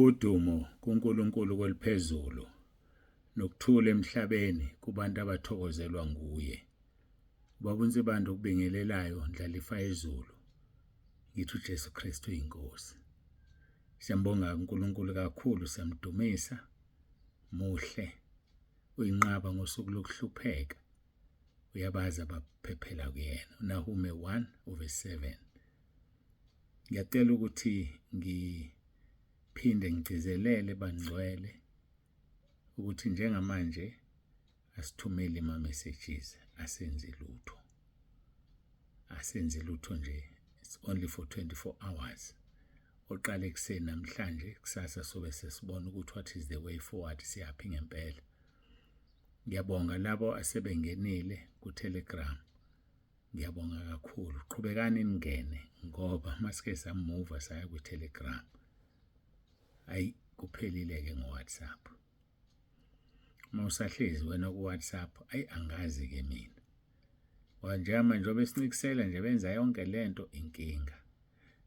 Udumo kuNkulunkulu kweliphezulu, nokuthula emhlabeni kubantu abathokozelwa nguye. Ubaba uNsibande okubingelelayo Ndlalifa yezulu. Ngithi uJesu Kristu uyinkosi. Siyambonga uNkulunkulu kakhulu, siyamdumisa. Muhle, uyinqaba ngosuku lokuhlupheka. Uyabazi abaphephela kuyena. UNahume 1 verse 7. Ngiyacela ukuthi ngiphinde ngigcizelele bangcwele ukuthi njengamanje asithumeli ama-messages, asenzi lutho, asenzi lutho nje. It's only for 24 hours. Oqala ekuseni namhlanje, kusasa sobe sesibona ukuthi what is the way forward, siyaphi ngempela. Ngiyabonga labo asebengenile ku-Telegram. Ngiyabonga kakhulu. Qhubekani ningene ngoba masike samuva saya kwi-Telegram. Ayi kuphelile-ke ngo-WhatsApp. Uma usahlezi wena ku-WhatsApp, ayi angazi-ke mina. Ngoba njengamanje njengoba esincikisela nje benza yonke lento inkinga.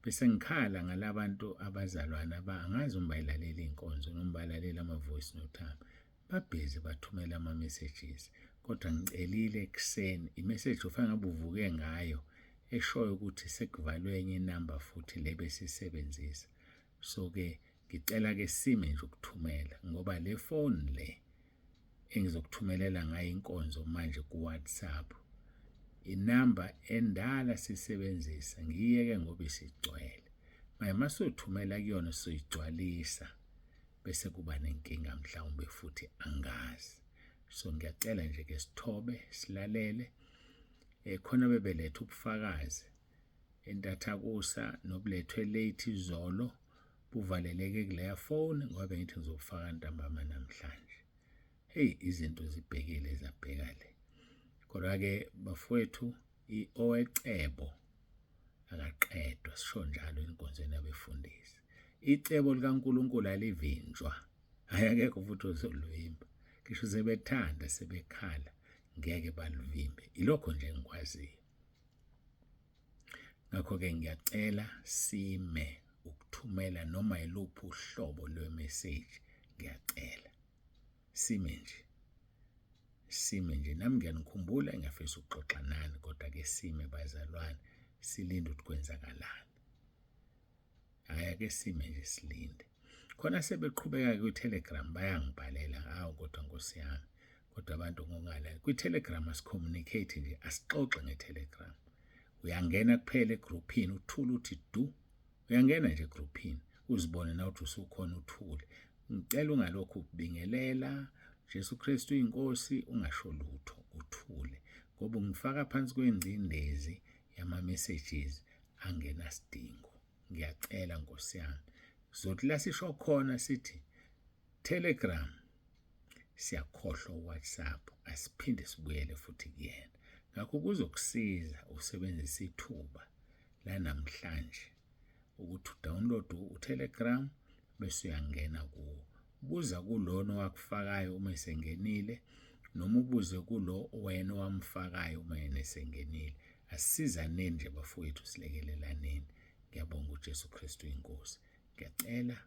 Bese ngikhala ngalabantu abazalwane aba angazi uma bayilalela inkonzo noma balalela ama-voice note ami. Babhizi bathumela ama-messages kodwa ngicelile ekuseni i-message ufanele ngabe uvuke ngayo eshoyo ukuthi sekuvalwe enye inamba futhi le besisebenzisa. So-ke ngicela ke sime nje ukuthumela ngoba le phone le engizokuthumelela ngayo inkonzo manje ku-WhatsApp inamba endala sisebenzisa ngiyeke ngoba isigcwele. Manje masothumela kuyona soyigcwalisa bese kuba nenkinga mhlawumbe futhi angazi. So ngiyacela nje ke sithobe silalele. Khona bebeletha ubufakazi entathakusa nobulethwe late izolo buvaleleke kuleya phone ngoba bengithi ngizobufaka ntambama namhlanje. Hey izinto zibhekile zabheka le. Kodwa ke bafowethu owecebo akaqedwa sisho njalo enkonzweni yabefundisi. Icebo likaNkulunkulu alivinjwa. Hhayi akekho futhi ozolivimba. Ngisho sebethanda sebekhala ngeke balivimbe. Ilokho nje engikwaziyo. Ngakho-ke ngiyacela sime ukuthumela noma yiluphi uhlobo lwemeseji. Ngiyacela sime nje, sime nje. Nami ngiyanikhumbula, ngiyafisa ukuxoxa nani, kodwa ke sime bazalwane, silinde ukuthi kwenzakalani. Hhayi ake sime nje silinde. Khona sebeqhubeka kwi-Telegram bayangibhalela, hawu kodwa nkosi yami, kodwa abantu ngokungalaleli. Kwi-Telegram asicommunicate nje, asixoxe nge-Telegram. Uyangena kuphela egruphini uthule uthi du. Uyangena nje egruphini uzibone na ukuthi usukhona uthule. Ngicela ungalokhu ubingelela Jesu Kristu inkosi ungasho lutho uthule ngoba ungifaka phansi kwengcindezi yama messages angenasidingo. Ngiyacela Nkosi yami. Sizothi la sisho khona sithi Telegram siyakhohlwa uWhatsApp asiphinde sibuyele futhi kuyena. Ngakho kuzokusiza usebenzise ithuba lanamhlanje ukuthi udownload uTelegram bese uyangena kuwo. Buza kulona owakufakayo uma esengenile noma ubuze kulo wena owamfakayo uma yena esengenile. Asisizaneni nje bafowethu silekelelaneni. Ngiyabonga uJesu Kristu inkosi. Ngiyacela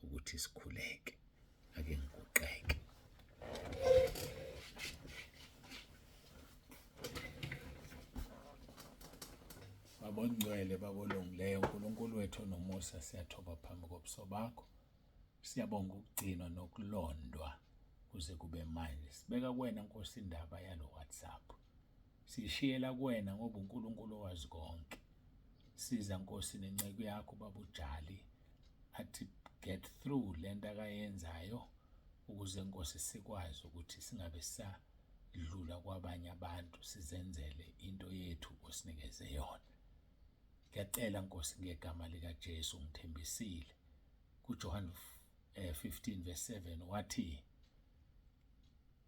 ukuthi sikhuleke. Ake ngiguqeke. Baba ongcwele, Baba olungileyo, uNkulunkulu wethu onomusa, siyathoba phambi kobuso bakho. Siyabonga ukugcinwa nokulondwa kuze kube manje. Sibeka kuwena Nkosi indaba yalo WhatsApp. Siyishiyela kuwena ngoba uNkulunkulu owazi konke. Siza Nkosi nenceku yakho Baba uJali athi get through lento akayenzayo ukuze Nkosi sikwazi ukuthi singabe sadlula kwabanye abantu sizenzele into yethu osinikeze yona. Ngiyacela Nkosi ngegama likaJesu ngithembisile kuJohn 15 verse 7 wathi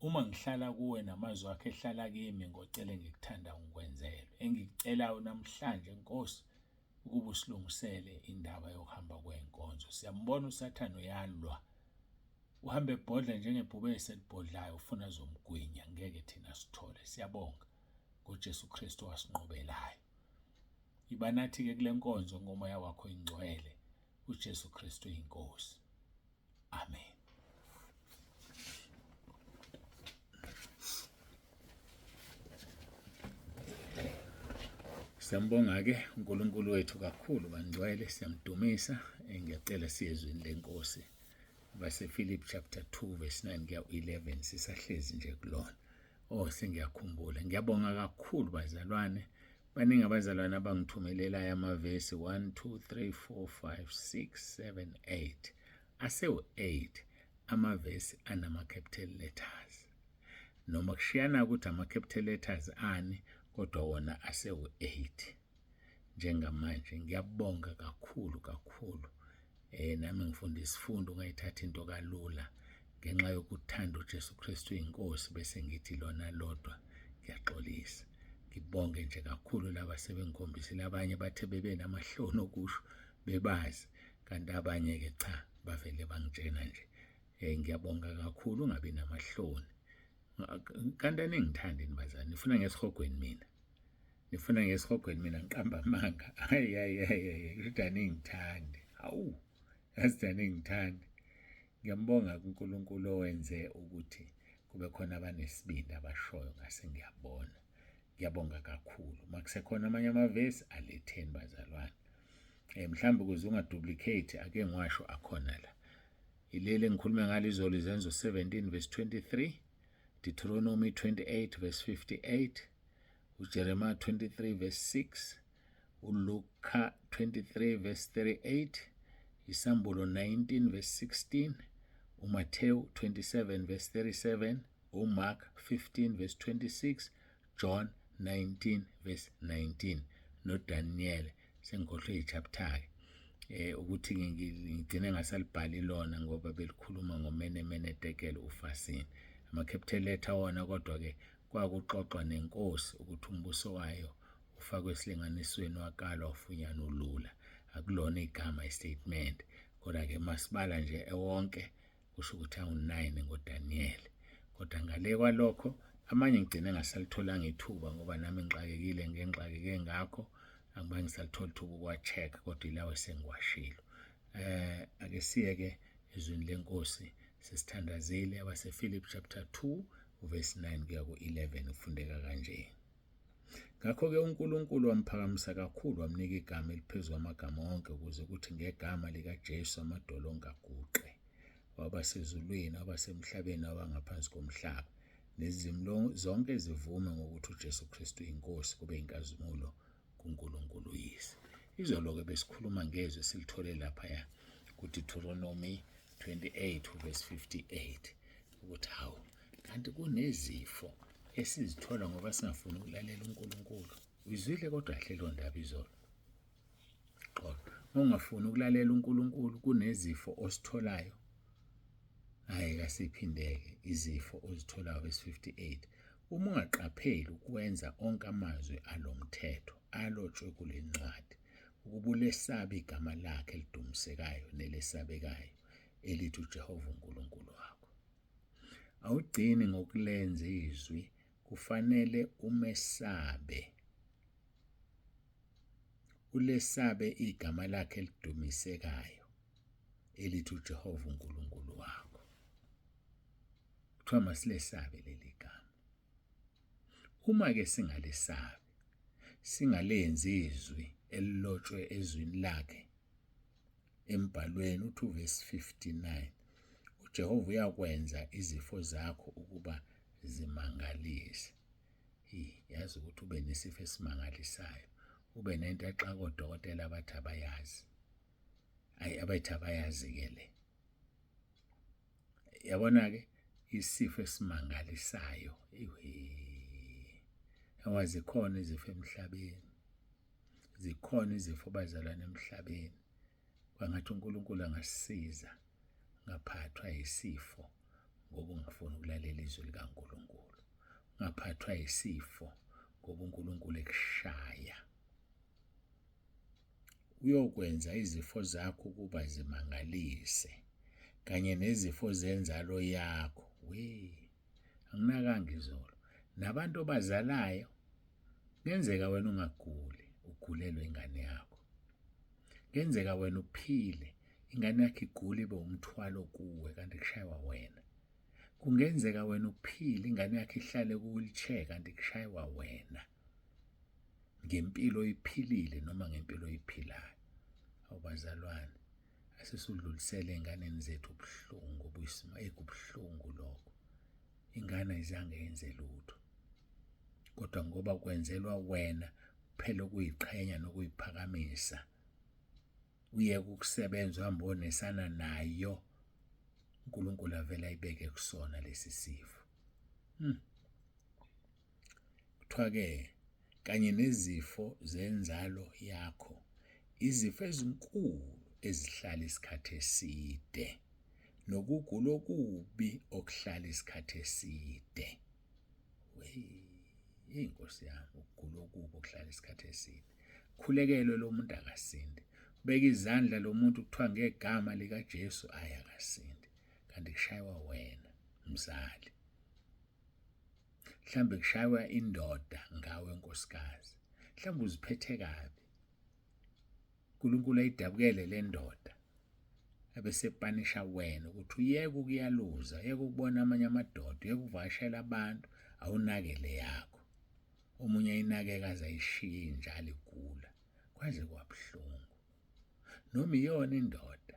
uma ngihlala kuwe namazwi akho ehlala kimi ngocela engikuthanda ngikwenzelwe engikucelayo namhlanje Nkosi ukuba usilungisele indaba yokuhamba kwenkonzo. Siyambona uSathane uyalwa uhambe ebhodla njengebhubesi elibhodlayo ufuna azomgwinya ngeke thina sithole. Siyabonga ngoJesu Kristu wasinqobelayo. Iba nathi-ke kule nkonzo ngomoya wakho ingcwele uJesu Kristu inkosi. Siyambonga-ke uNkulunkulu wethu kakhulu bangcwele, siyamdumisa. Ngiyacela siye ezwini lenkosi. AbaseFilipi chapter 2 verse 9 kuya 11 sisahlezi nje kulona. Oh sengiyakhumbula. Ngiyabonga kakhulu bazalwane. Baningi abazalwane abangithumelelayo amavesi 1 2 3 4 5 6 7 8. Asewu-8 amavesi anama capital letters. Noma kushiyana ukuthi ama capital letters ani kodwa wona asewu-8 njengamanje. Ngiyabonga kakhulu kakhulu. Nami ngifunda isifundo ungayithatha into kalula ngenxa yokuthanda uJesu Kristu inkosi bese ngithi lona lodwa ngiyaxolisa. Ngibonge nje kakhulu laba sebengikhombisile, abanye bathe bebe namahloni okusho bebazi, kanti abanye ke cha bavele bangitshena nje. Ngiyabonga kakhulu, ungabi namahloni. Kanti aningithandi nibazali, nifuna ngesihogweni mina. Nifuna ngesihogweni mina ngiqamba amanga. Hayi hayi hayi, kusho aningithandi. Hawu, yazi aningithandi. Ngiyambonga kuNkulunkulu owenze ukuthi kube khona abanesibindi abashoyo ngase ngiyabona. Ngiyabonga kakhulu. Makusekhona amanye amavesi aletheni bazalwane. Mhlawumbe ukuze ungaduplicate ake ngiwasho akhona la. Ileli engikhulume ngalo izolo, Izenzo 17 verse 23, Deuteronomy 28 verse 58, uJeremiah 23 verse 6, uLuka 23 verse 38, Isambulo 19 verse 16, uMathewu 27 verse 37, uMark 15 verse 26, John 19 verse 19 noDaniel. Sengikhohlwe ichapter ke ukuthi ngigcine ngasalibhali lona ngoba belikhuluma ngomene mene tekel ufasini ama capital letter wona, kodwa ke kwakuxoxwa nenkosi ukuthi umbuso wayo ufakwe esilinganisweni wakalwa ufunyana ulula. Akulona igama istatement, kodwa ke masibala nje ewonke kusho ukuthi awu-9 ngoDaniel. Kodwa ngale kwalokho amanye ngigcine ngasalitholanga ithuba ngoba nami ngixakekile ngengixakeke ngakho, angibange ngisalithola ithuba ukwa-check, kodwa ilawo sengiwashilo. Ake siyeke ezwini lenkosi sesithandazile. AbaseFilipi chapter 2 verse 9 kuya ku-11 kufundeka kanje. Ngakho-ke uNkulunkulu wamphakamisa kakhulu wamnika igama eliphezu kwamagama onke, ukuze kuthi ngegama likaJesu amadolo onke aguqe, wabasezulwini, wabasemhlabeni, wabangaphansi komhlaba, nezilimi zonke zivume ngokuthi uJesu Kristu inkosi, kube inkazimulo kuNkulunkulu uYise. Izolo-ke besikhuluma ngezwi esilithole laphaya kuDeuteronomy 28 verse 58 ukuthi hawu, kanti kunezifo esizithola ngoba singafuni ukulalela uNkulunkulu. Uyizwile kodwa kahle leyo ndaba izolo. Xolo, uma ungafuni ukulalela uNkulunkulu kunezifo ositholayo. Hayi, kasiphindeke izifo ozitholayo verse 58. Uma ungaqapheli ukwenza onke amazwi alomthetho alotshwe kule ncwadi, ukuba ulesabe igama lakhe elidumisekayo nelesabekayo elithi uJehova uNkulunkulu wakho. Awugcini ngokulenza izwi, kufanele umesabe. Ulesabe igama lakhe elidumisekayo elithi uJehova uNkulunkulu wakho. Kuthiwa masilesabe leli gama. Uma ke singalesabi, singalenzi izwi elilotshwe ezwini lakhe embhalweni, uthi uvesi 59, uJehova uyakwenza izifo zakho ukuba zimangalise. Yazi ukuthi ube nesifo esimangalisayo, ube nento exaka odokotela abathi abayazi. Ayi, abathi abayazi-ke le. Yabona-ke isifo esimangalisayo. Ewe, zikhona izifo emhlabeni. Zikhona izifo bazalwane emhlabeni. Kwangathi uNkulunkulu angasisiza ungaphathwa yisifo ngoba ungafuni ukulalela izwi likaNkulunkulu. Ungaphathwa yisifo ngoba uNkulunkulu ekushaya. Uyokwenza izifo zakho ukuba zimangalise kanye nezifo zenzalo yakho. We, anginakanga izolo. Nabantu obazalayo kungenzeka wena ungaguli, ugulelwe ingane yakho. Kungenzeka wena uphile, ingane yakho igule ibe umthwalo kuwe kanti kushaywa wena. Kungenzeka wena uphile, ingane yakho ihlale ku-wheelchair kanti kushaywa wena. Ngempilo oyiphilile noma ngempilo oyiphilayo. Awubazalwane, asesudlulisele ey'nganeni zethu ubuhlungu obuyisima ekubuhlungu lokho. Ingane ayizange yenze lutho, kodwa ngoba kwenzelwa wena kuphela ukuyiqhenya nokuyiphakamisa, uyeke ukusebenza uhambe onesana nayo, uNkulunkulu avele ayibeke kusona lesi sifo. Kuthiwa-ke kanye nezifo zenzalo yakho, izifo ezinkulu ezihlala isikhathi eside nokugula okubi okuhlala isikhathi eside. Eyi Nkosi yami, ukugula okubi okuhlala isikhathi eside. Khulekelwe lo muntu akasindi. Ubeka izandla lo muntu kuthiwa ngegama likaJesu ayi akasindi. Kanti kushaywa wena mzali. Mhlambe kushaywa indoda ngawe nkosikazi. Mhlambe uziphethe kabi. uNkulunkulu ayidabukele le ndoda abesepanisha wena ukuthi uyeke ukuyaluza, uyeke ukubona amanye amadoda, uyeke ukuvakashela abantu, awunake le yakho. Omunye ayinakeka aze ayishiye injalo igula. Kwaze kwabuhlungu. Noma iyona indoda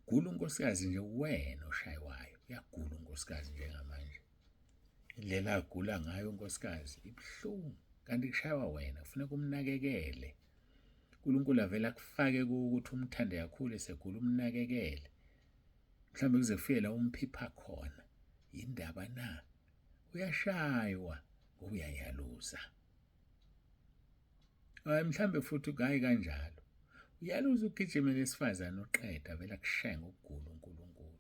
Gula unkosikazi nje wena oshaywayo. Uyagula unkosikazi njengamanje. Indlela agula ngayo unkosikazi ibuhlungu kanti kushaywa wena kufuneka umnakekele. uNkulunkulu avele akufake ukuthi umthande kakhulu esegula umnakekele. Mhlawumbe kuze kufike la umphipha khona. Yindaba na? Uyashaywa ngoba uyayaluza. Hayi mhlambe futhi hayi kanjalo. Uyaluza ugijime nesifazane uqeda vele akushaye ngokugula uNkulunkulu.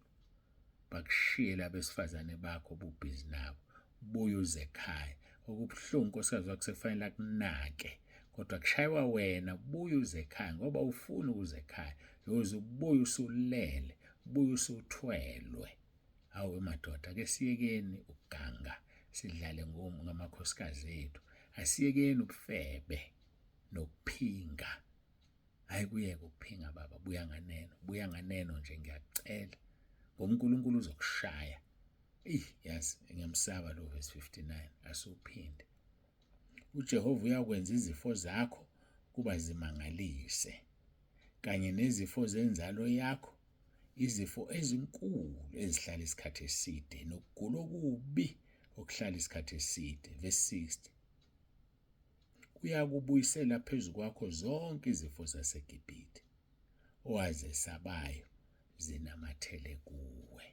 Bakushiye labesifazane bakho obubhizi nabo. Buye uze ekhaya. Okubuhlungu nkosikazi wakho sekufanele akunake. Kodwa kushaywa wena buye uze ekhaya ngoba ufuna ukuze ekhaya. Uyoze ubuye usulele, ubuye usuthwelwe. Awu madoda ake siyekeni ukuganga sidlale ngamakhosikazi ethu. Asiyekeni ubufebe nokuphinga. Hayi kuyeke ukuphinga baba, buya nganeno, buya nganeno nje ngiyakucela. Ngoba uNkulunkulu uzokushaya. Eyi yazi ngiyamsaba lo verse 59 asuphinde. UJehova uyakwenza izifo zakho kuba zimangalise kanye nezifo zenzalo yakho izifo ezinkulu ezihlala isikhathi eside nokugula okubi okuhlala isikhathi eside. Verse 60 Uyakubuyisela phezu kwakho zonke izifo zaseGibhithe owazesabayo zinamathele kuwe.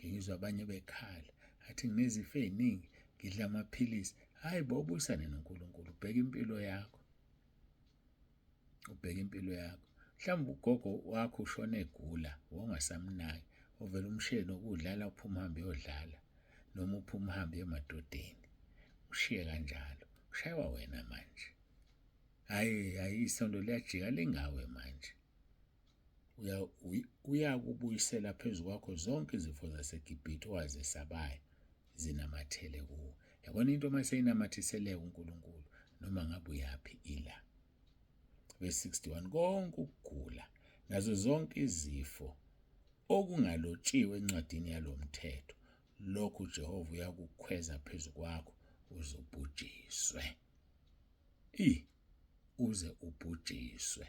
Ngizwa abanye bekhala athi nginezifo ey'ningi ngidla amaphilisi. Hhayi bo, ubuyisane noNkulunkulu, ubheke impilo yakho. Ubheke impilo yakho. Mhlawumbe ugogo wakho ushone egula, wawungasamnaki, uvele umshiye nokudlala uphume uhambe uyodlala noma uphume uhambe emadodeni. Ushiye kanjalo. Ushaywa wena manje. Hhayi, hhayi isondo liyajika lingawe manje. Uyakubuyisela phezu kwakho zonke izifo zaseGibhithe owazesabayo zinamathele kuwe. Yabona into uma seyinamathiseleka uNkulunkulu noma ngabe uyaphi ila. Verse 61 konke ukugula nazo zonke izifo okungalotshiwe encwadini yalomthetho lokhu uJehova uyakukhweza phezu kwakho uzobhujiswe. I uze ubhujiswe.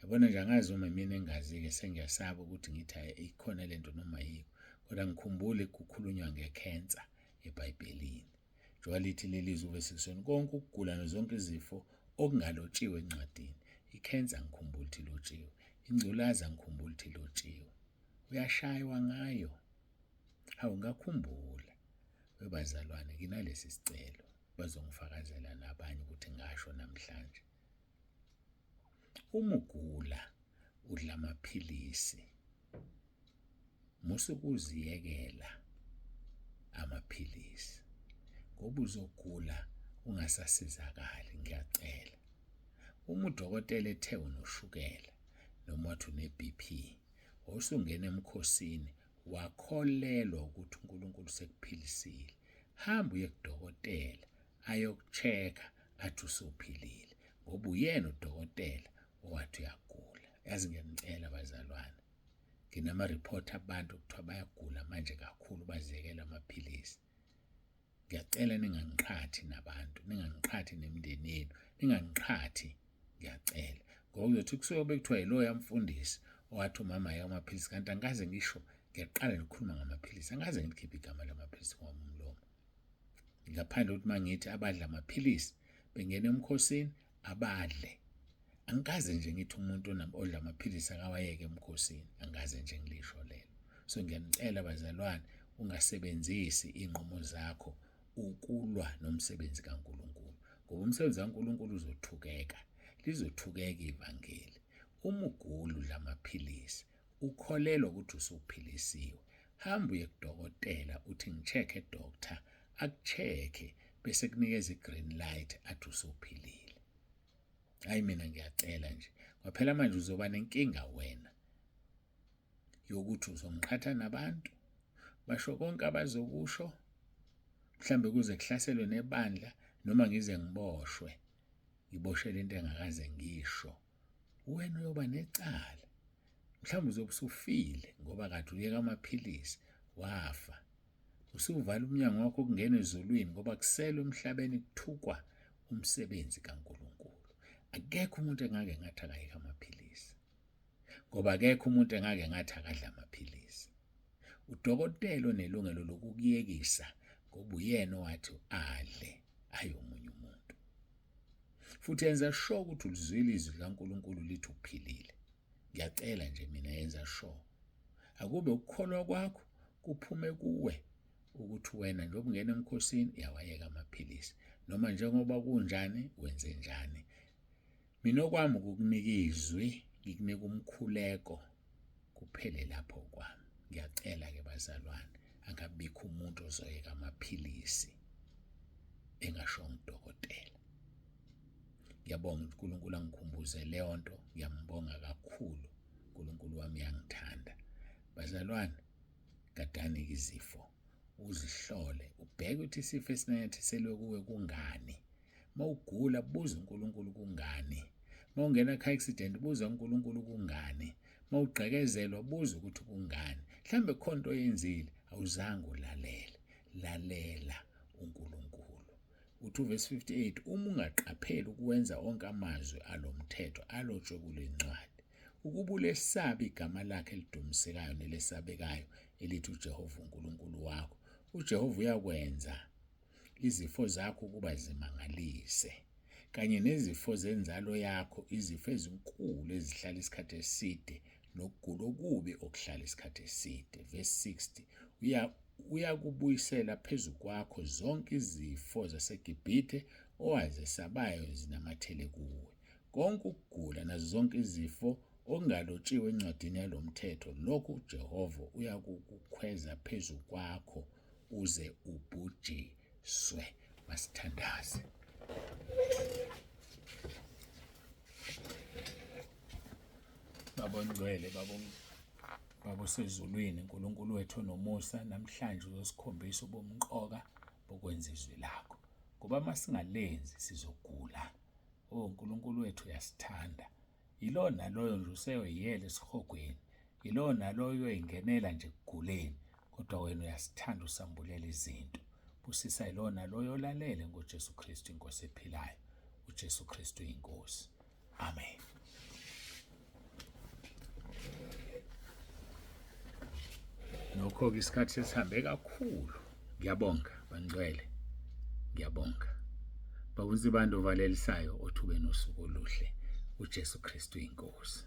Yabona nje angazi uma mina engazi-ke sengiyasaba ukuthi ngithi hhayi ikhona le nto noma ayikho. Kodwa ngikhumbule kukhulunywa ngekhensa eBhayibhelini. Njengoba lithi leli zwi uvesi konke ukugula zonke izifo okungalotshiwe encwadini. Ikhensa ngikhumbula ukuthi ilotshiwe. Ingculaza ngikhumbula ukuthi ilotshiwe. Uyashaywa ngayo. Hawu ngakhumbula. Webazalwane nginalesi sicelo. Bazongifakazela nabanye ukuthi ngasho namhlanje. Uma ugula udla amaphilisi musa ukuziyekela amaphilisi ngoba uzogula ungasasizakali ngiyacela. Uma udokotela ethe unoshukela noma wathi une-BP wawusungena emkhosini wakholelwa ukuthi uNkulunkulu sekuphilisile, hamba uye kudokotela ayokucheck-a athi usuphilile ngoba uyena udokotela owathi uyagula. Yazi ngiyanicela bazalwane, nginama-report abantu kuthiwa bayagula manje kakhulu baziyekela amaphilisi. Ngiyacela ningangiqhathi nabantu, ningangiqhathi nemindeni yenu, ningangiqhathi ngiyacela. Ngoba kuzothi kusuke bekuthiwa yiloya mfundisi owathi umama yeka amaphilisi kanti angikaze ngisho ngiyaqala ngikhuluma ngamaphilisi angikaze ngilikhiphe igama lamaphilisi ngowami umlomo. Ngaphandle ukuthi mangithi abadla amaphilisi bengena emkhosini abadle. Angikaze nje ngithi umuntu odla amaphilisi akawayeke emkhosini, angikaze nje ngilisho lelo. So ngiyanicela bazalwane, ungasebenzisi iy'nqumo zakho ukulwa nomsebenzi kaNkulunkulu, ngoba umsebenzi kaNkulunkulu uzothukeka, lizothukeka ivangeli. Uma ugula udla amaphilisi, ukholelwa ukuthi usuphilisiwe, hamba uye kudokotela uthi ngi-check-e doctor, aku-check-e bese kunikeza i-green light athi usuphilile. Hayi mina ngiyacela nje, kwaphela manje uzoba nenkinga wena yokuthi uzongiqhatha nabantu basho konke abazokusho mhlambe kuze kuhlaselwe nebandla noma ngize ngiboshwe ngiboshelwe into engakaze ngisho wena uyoba necala mhlawumbe uzobe usufile ngoba kade uyeka amaphilisi wafa usuvala umnyango wakho ukungena ezulwini ngoba kuselwe emhlabeni kuthukwa umsebenzi kaNkulunkulu. Akekho umuntu engake ngathi akayeka amaphilisi ngoba akekho umuntu engake ngathi akadla amaphilisi. Udokotela onelungelo lokukuyekisa ngoba uyena owathi adle ayi omunye umuntu. Futhi yenza sure ukuthi ulizwile izwi likaNkulunkulu lithi uphilile. Ngiyacela nje mina yenza sure. Akube ukukholwa kwakho kuphume kuwe ukuthi wena njengoba ungena emkhosini uyawayeka amaphilisi noma njengoba kunjani wenze njani. Mina okwami ukukunika izwi, ngikunika umkhuleko kuphele lapho kwami. Ngiyacela-ke bazalwane, angabikho umuntu ozoyeka amaphilisi engashongo udokotela. Ngiyabonga ukuthi uNkulunkulu angikhumbuze leyo nto, ngiyambonga kakhulu. uNkulunkulu wami uyangithanda. Bazalwane, gadani izifo, uzihlole, ubheke ukuthi isifo esinanyathiselwe kuwe kungani. Mawugula buza uNkulunkulu kungani. Mawungena car accident buza uNkulunkulu kungani. Mawugqekezelwa buza ukuthi kungani. Mhlambe khona into oyenzile awuzange ulalele. Lalela uNkulunkulu. Uthi uvesi 58 uma ungaqapheli ukuwenza onke amazwi alomthetho alotshwe kule ncwadi ukuba ulesabe igama lakhe elidumisekayo nelesabekayo elithi uJehova uNkulunkulu wakho uJehova uyakwenza izifo zakho ukuba zimangalise kanye nezifo zenzalo yakho izifo ezinkulu ezihlala isikhathi eside nokugula okubi okuhlala isikhathi eside. Verse 60 uya uyakubuyisela phezu kwakho zonke izifo zaseGibhithe owazesabayo zinamathele kuwe. Konke ukugula nazo zonke izifo okungalotshiwe encwadini yalo mthetho, lokhu uJehova uyakukukhweza phezu kwakho uze ubhujiswe. Masithandaze. Baba ongcwele, baba Baba osezulwini, uNkulunkulu wethu onomusa, namhlanje uzosikhombisa ubumqoka bokwenza izwi lakho. Ngoba uma singalenzi sizogula. Oh uNkulunkulu wethu uyasithanda. Yilowo naloyo nje useyoyiyela esihogweni. Yilowo naloyo uyoyingenela nje ekuguleni. Kodwa wena uyasithanda usambulela izinto. Busisa yilowo naloyo olalele ngoJesu Kristu inkosi ephilayo. uJesu Kristu inkosi. Amen. Nokho-ke isikhathi sesihambe kakhulu. Ngiyabonga bangcwele. Ngiyabonga. Baba uNsibande ovalelisayo othi ube nosuku oluhle. uJesu Kristu inkosi.